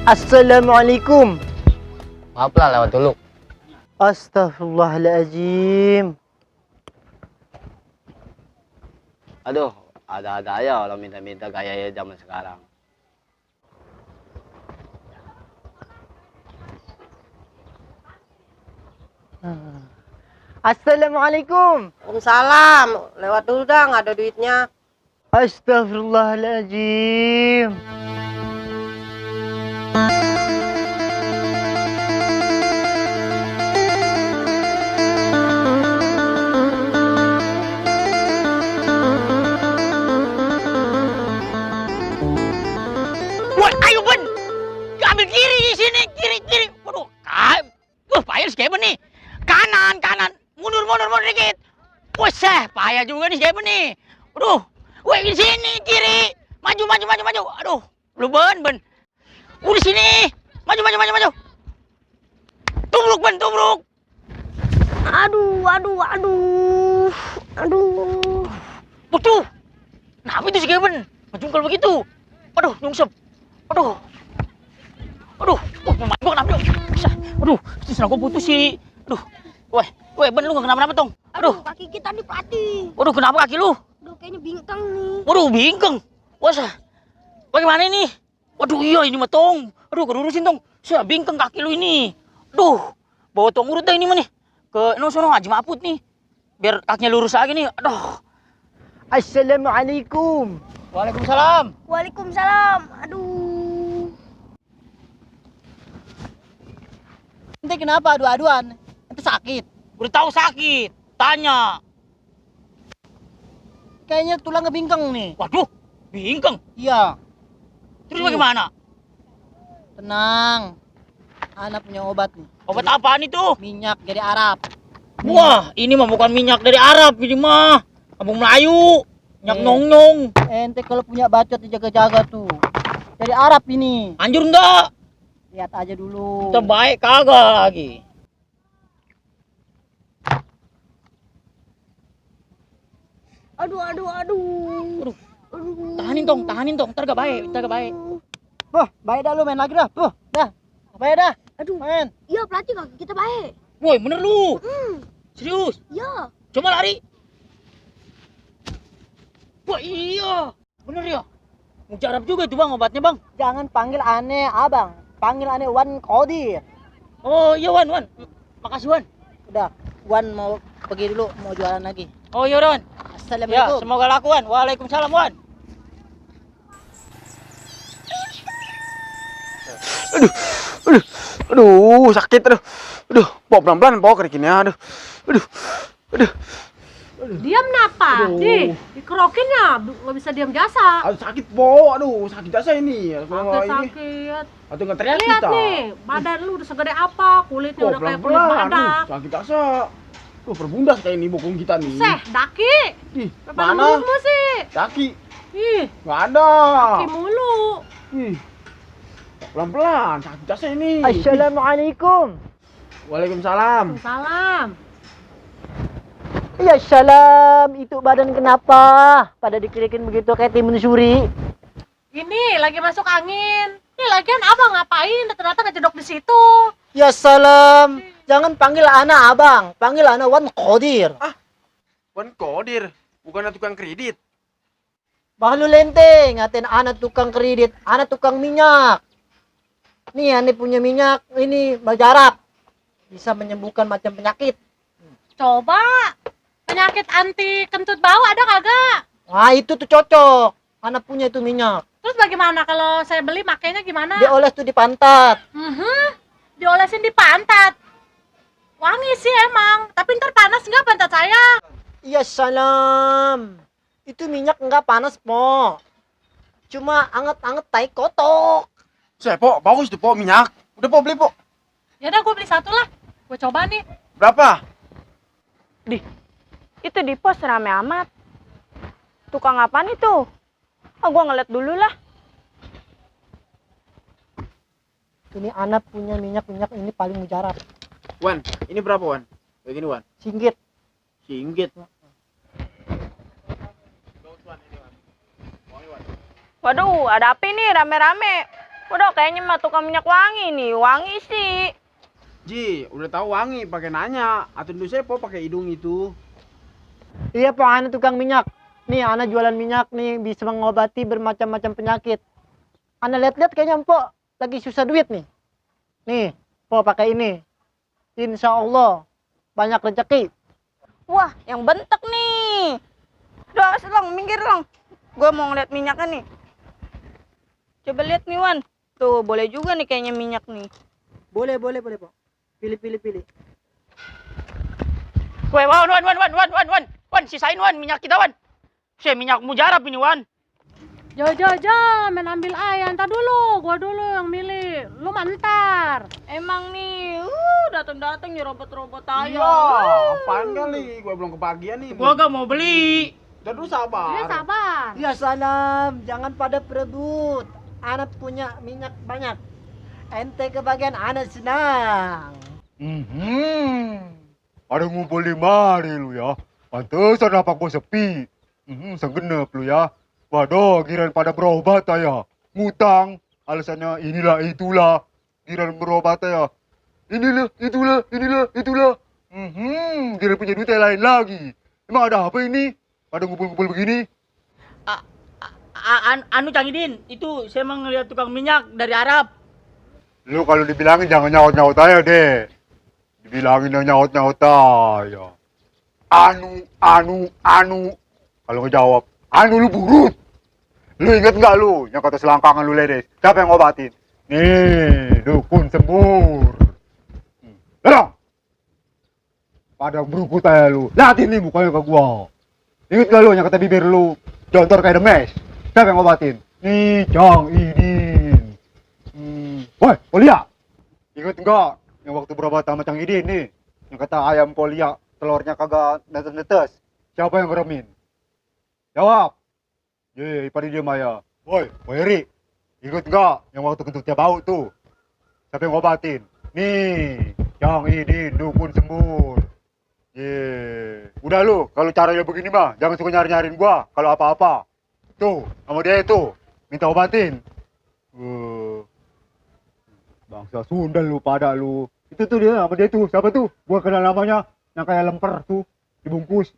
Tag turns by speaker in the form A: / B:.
A: Assalamualaikum.
B: Maaf lah lewat dulu.
A: Astaghfirullahaladzim.
B: Aduh, ada-ada aja kalau minta-minta gaya zaman sekarang.
A: Assalamualaikum.
C: Waalaikumsalam. Lewat dulu dah, nggak ada duitnya.
A: Astaghfirullahaladzim.
D: Woi, ayo Ben, ambil kiri di sini, kiri. Waduh, payah si Kevin nih. Kanan, mundur dikit. Wah, payah juga nih si Kevin nih. Waduh, woi di sini kiri, maju. Aduh, lu Ben. Di sini, maju. Tubruk Ben.
C: Aduh.
D: Waduh, kenapa itu si Kevin? Ngejungkal begitu. Aduh, nyungsep. Aduh, pemain gua kenapa? Aduh, senang gua putus sih. Aduh, woi, Ben lu gak kenapa-napa tong? Aduh,
C: Kaki kita nih pelatih.
D: waduh kenapa kaki lu?
C: Aduh, kayaknya bingkang nih.
D: Waduh, bingkeng. Wah, bagaimana ini? Waduh, iya ini mah tong. Aduh, kelurusin tong. Saya bingkeng kaki lu ini. Aduh, bawa tong urut dah ini mah nih. Ke sono Haji Mahfud nih. Biar kakinya lurus lagi nih. Aduh.
A: Assalamualaikum.
D: Waalaikumsalam.
C: Aduh.
A: Ente kenapa adu-aduan? Ente sakit.
D: Udah tahu sakit. Tanya.
A: Kayaknya tulangnya bingkang nih.
D: Waduh, bingkeng.
A: Iya.
D: Terus bagaimana?
A: Tenang. Anak punya obat nih.
D: Obat apaan itu?
A: Minyak dari Arab.
D: Wah, ini mah bukan minyak dari Arab, ini mah Kampung Melayu. Minyak nyong.
A: Ente kalau punya bacot dijaga-jaga tuh. Dari Arab ini.
D: Anjur enggak?
A: Lihat aja dulu.
D: Terbaik kagak lagi.
C: Aduh.
D: Tahanin tong, ntar gak baik.
A: Wah, baik dah lu main lagi dah. Dah. Baik dah.
C: Aduh.
A: Main.
C: Iya, pelatih kaki kita baik.
D: Woi, bener lu. Serius?
C: Iya.
D: Coba lari. Wah iya, bener ya. Mujarab juga itu bang obatnya bang.
A: Jangan panggil aneh abang. Panggil aneh Wan Qadir.
D: Oh iya Wan. Makasih Wan.
A: Udah, Wan mau pergi dulu, mau jualan lagi.
D: Oh iya Wan. Ya,
A: Assalamualaikum.
D: semoga laku Wan. Waalaikumsalam Wan.
E: Aduh, sakit aduh, bawa pelan-pelan bawa kerikinnya, aduh.
F: Diam napa? Nih, dikerokin ya, nggak bisa diam jasa.
E: Aduh sakit sakit jasa ini.
F: Sakit.
E: Atau nggak teriak
F: Lihat
E: kita.
F: nih, badan lu udah segede apa, kulitnya udah kayak kulit
E: pelan-pelan,
F: badak.
E: sakit jasa. Perbundas kayak ini bokong kita nih.
F: Daki.
E: Ih,
F: Mana
E: mana?
F: mulutmu sih?
E: Daki,
F: Ih,
E: nggak ada.
F: daki mulu.
E: Ih, pelan-pelan, sakit jasa ini.
A: Assalamualaikum.
E: Waalaikumsalam.
F: Salam.
A: Ya salam, itu badan kenapa? Pada dikirikin begitu kayak timun suri.
F: Ini lagi masuk angin. Nih lagian abang ngapain? Ternyata ngejedok di situ.
A: Ya salam, jangan panggil anak abang, panggil anak Wan Qadir.
E: Wan Qadir, bukan tukang kredit.
A: Bahlu lente, ngatain anak tukang kredit, anak tukang minyak. Nih, aneh punya minyak, ini mujarab. Bisa menyembuhkan macam penyakit.
F: Coba. Penyakit anti kentut bau ada kagak?
A: Wah, itu tuh cocok. Anak punya itu minyak.
F: Terus bagaimana kalau saya beli makainya gimana?
A: Dioles tuh di pantat.
F: Diolesin di pantat. Wangi sih emang, tapi ntar panas nggak pantat saya?
A: Ya salam. Itu minyak enggak panas, Po. Cuma anget-anget tai kotok.
E: Saya, Po, bagus tuh, Po, minyak. Udah, Po, beli, Po.
F: Ya udah gue beli satu lah. Gue coba nih.
E: Berapa?
G: Itu di pos rame amat. Tukang apaan itu? Gua ngeliat dulu lah.
A: Ini anak punya minyak-minyak ini paling mujarab.
E: Wan, ini berapa, Wan? Kayak gini, Wan.
A: Singgit.
E: Singgit.
G: Waduh, ada apa ini rame-rame? Udah kayaknya mah tukang minyak wangi nih. Wangi sih.
E: Ji, udah tahu wangi, pakai nanya. Atau dulu saya pakai hidung itu.
A: Iya po, ana tukang minyak. Nih, ana jualan minyak nih, bisa mengobati bermacam-macam penyakit. Ana lihat-lihat kayaknya po lagi susah duit nih. Nih, po pakai ini. Insya Allah banyak rezeki.
G: Wah, yang bentek nih. Udah, awas lang, minggir lang. Gue mau ngeliat minyaknya nih. Coba lihat nih, Wan. Tuh, boleh juga nih kayaknya minyak nih.
A: Boleh po. Pilih.
D: Weh, Wan, sisain Wan minyak kita Wan. Saya minyak mujarab ini Wan.
F: Jo, main ambil ayam. Ntar dulu, gua dulu yang milih. Lu mantar.
G: Emang nih, datang-datang nyerobot-robot aja.
E: Iya, apaan kali? Gue belum kebagian nih.
D: Gua gak mau beli.
E: Udah dulu sabar.
F: Iya, sabar.
A: Ya salam, jangan pada perebut. Ana punya minyak banyak. Ente kebagian ana senang.
H: Ada ngumpul di mari lu ya. Pantesan napak gua sepi. Segenep lu ya. Waduh, giran pada berobat ya. Ngutang, alasannya inilah itulah. Giran berobat ya. Inilah, itulah. Giran punya duit yang lain lagi. Emang ada apa ini? Pada ngumpul-ngumpul begini?
D: Anu Cang Idin, itu saya mau ngeliat tukang minyak dari Arab.
H: Lu kalau dibilangin jangan nyaut-nyaut aja deh. Dibilangin nyaut-nyaut aja. Anu. Kalau ngejawab, anu lu burut. Lu inget nggak lu yang kata selangkangan lu ledes? Siapa yang ngobatin? Nih, dukun sembur. Ledang. Pada berukut aja lu. Liatin nih mukanya ke gua. Inget nggak lu yang kata bibir lu jontor kayak demes? Siapa yang ngobatin? Nih, Cang Idin. Woi, Polia. Inget nggak yang waktu berobat sama Cang Idin nih? Yang kata ayam Polia telurnya kagak netes-netes. Siapa yang ngeremin? Jawab. Pada dia Maya. Woi, Eri. Ingat nggak yang waktu kentutnya bau tuh? Siapa yang ngobatin? Nih, Cang Idin, dukun sembur. Udah lu, kalau caranya begini mah, jangan suka nyari-nyariin gua kalau apa-apa. Tuh, sama dia itu, minta obatin. Bangsa Sunda lu pada lu. Itu tuh dia, sama dia tuh, siapa tuh? Gua kenal namanya, yang kayak lemper tuh, dibungkus.